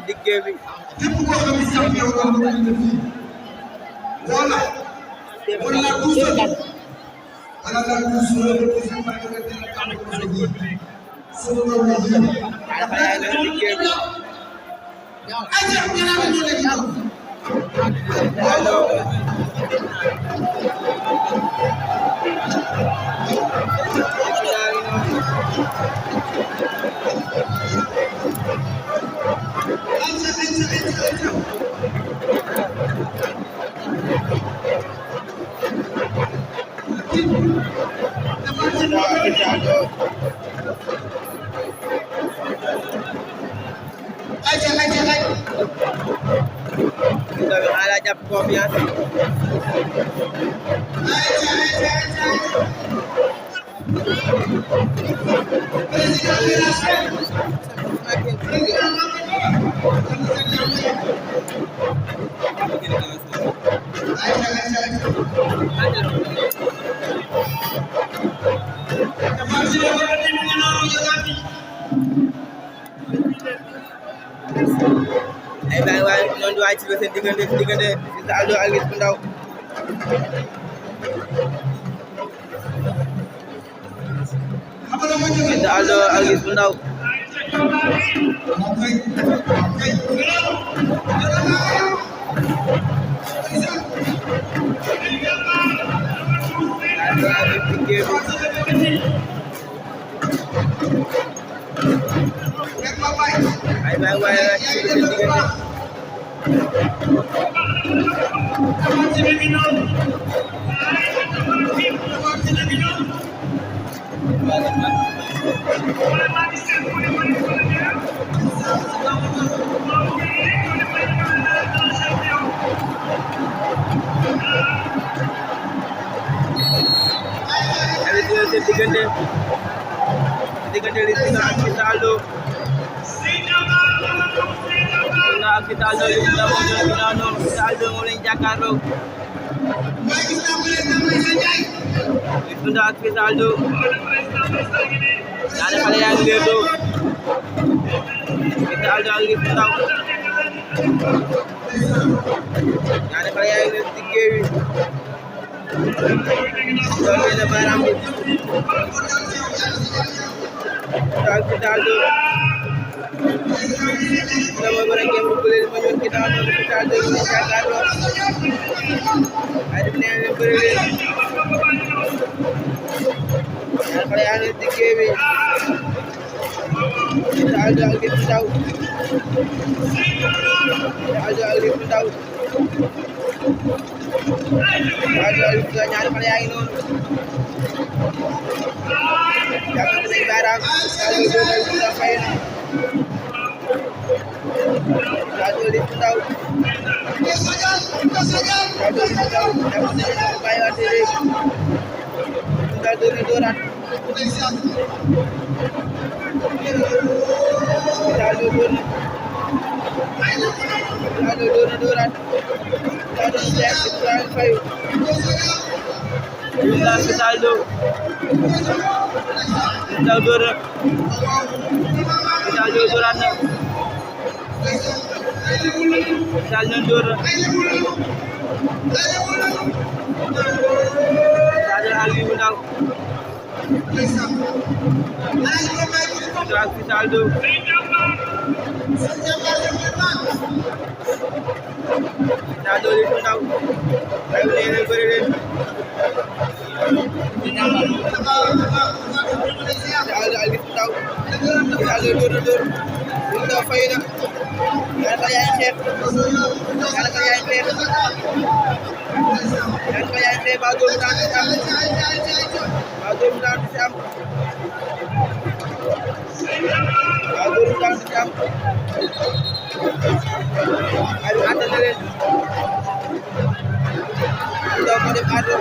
diggee bi képp koo xam ne champion nga xam ne ñu fii wala wala tuusal wala la tuusal wala tuusal ba nga dina tam ko sa ji sunu ko ni ji dafa yaay na diggee bi ay ja ñana ñu ne ci allo ala jàpp confiance ay bàyyi waaye noonu waay ci seen diggante Fils Aldo ak Liss bu Ndaw Fils Aldo ak Liss bu Ndaw ay bàyyi waaye ci seen diggante diggante Liss ak Fils Aldo ak Fils Aldo Liss bu Ndaw moom la ginnaaw noonu Fils Aldo moom lañu jàkkaarloo Liss bu Ndaw ak Fils Aldo ñaari xale yaa ngi leetoo Fils Aldo ak Liss bu Ndaw ñaari xale yaa ngi leetoo diggee wi loolu benn baaraam bi ak Fils Aldo sama bara ngeen bu leen ma ñëw ginnaaw noonu Fils Aldo ñu jàkkaarloo ay def nee leen bëri leen ñaari xale yaa ngi diggee bi Fils Aldo ak Liss bu Ndaw Fils Aldo ak Liss bu Ndaw ñaari xale yaa ngi noonu jàppante nañ baaraam Aldo dóor na fay na Aldo Liss bu Ndaw Aldo Liss bu Ndaw jàppante nañ bàyyiwaat léegi Aldo dóor na dóoraat Aldo dóor na Aldo dóor na dóoraat Aldo jeex Ibrahima fayu Fils Aldo Ndaw dóor na Fils Aldo dóoraat na Fils Aldo dóor na Fils Aldo ak Liss bu Ndaw Fils Aldo Fils Aldo Liss bu Ndaw ay leen bëri leen Fils Aldo ak Liss bu Ndaw Fils Aldo dóor na dóor Liss bu Ndaw fay na ñaari xale yaa ngi xeex ba dóor mu daan di am ba dóor mu daan di am ba dóor mu daan di am ay àtte na leen Ndaw ko def àtte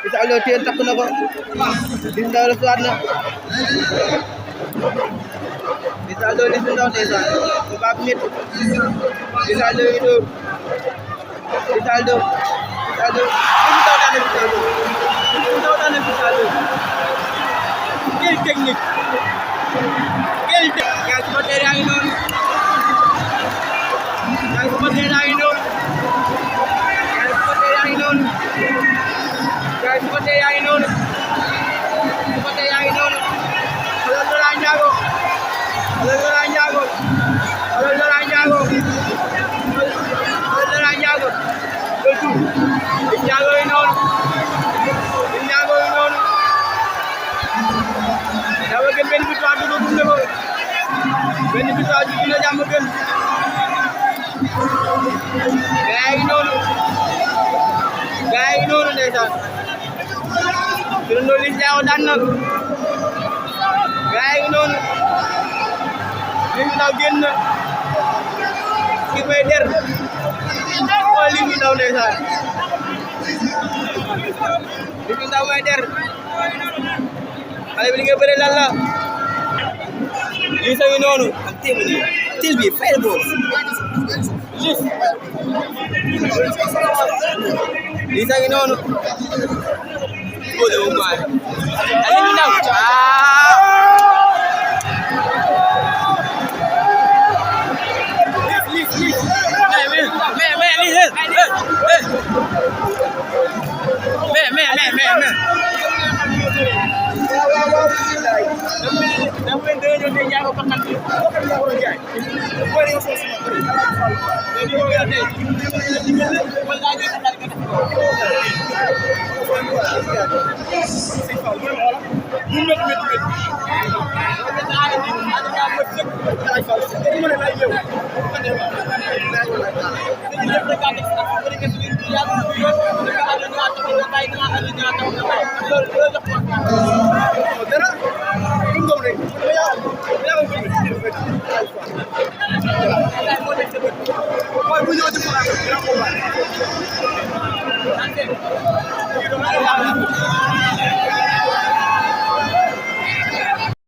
Fils Aldo téye takk na ko Liss Ndaw la suwaat na Fils Aldo Liss Ndaw ndeysaan bu baax nit Fils Aldo yi dóor Fils Aldo Liss Ndaw daan na Fils Aldo Liss Ndaw daan na Fils Aldo quelle technique yaa supporter yaa ngi noonu yaa supporter yaa ngi noonu yaa supporter yaa ngi noonu yaa supporter yaa ngi noonu supporter yaa ngi noonu xoolal Laurent Ndiago xoolal Laurent Ndiago xoolal Laurent Ndiago xoolal Laurent Ndiago Liss Ndiago yi noonu Liss Ndiago yi noonu dafa gën benn victoire bi dugg na ko benn victoire bi dina jàmm gën gaa yi noonu ndeysaan turandoo Liss Ndiago daan na gaa yi noonu Liss Ndaw génn na ki koy der mooy Liss Ndaw ndeysaan Liss Ndaw mooy der xale bi li nga bëre lan la Liss a ngi noonu ak téeméer yi til bi fayal boobu Liss a ngi noonu Liss Ndaw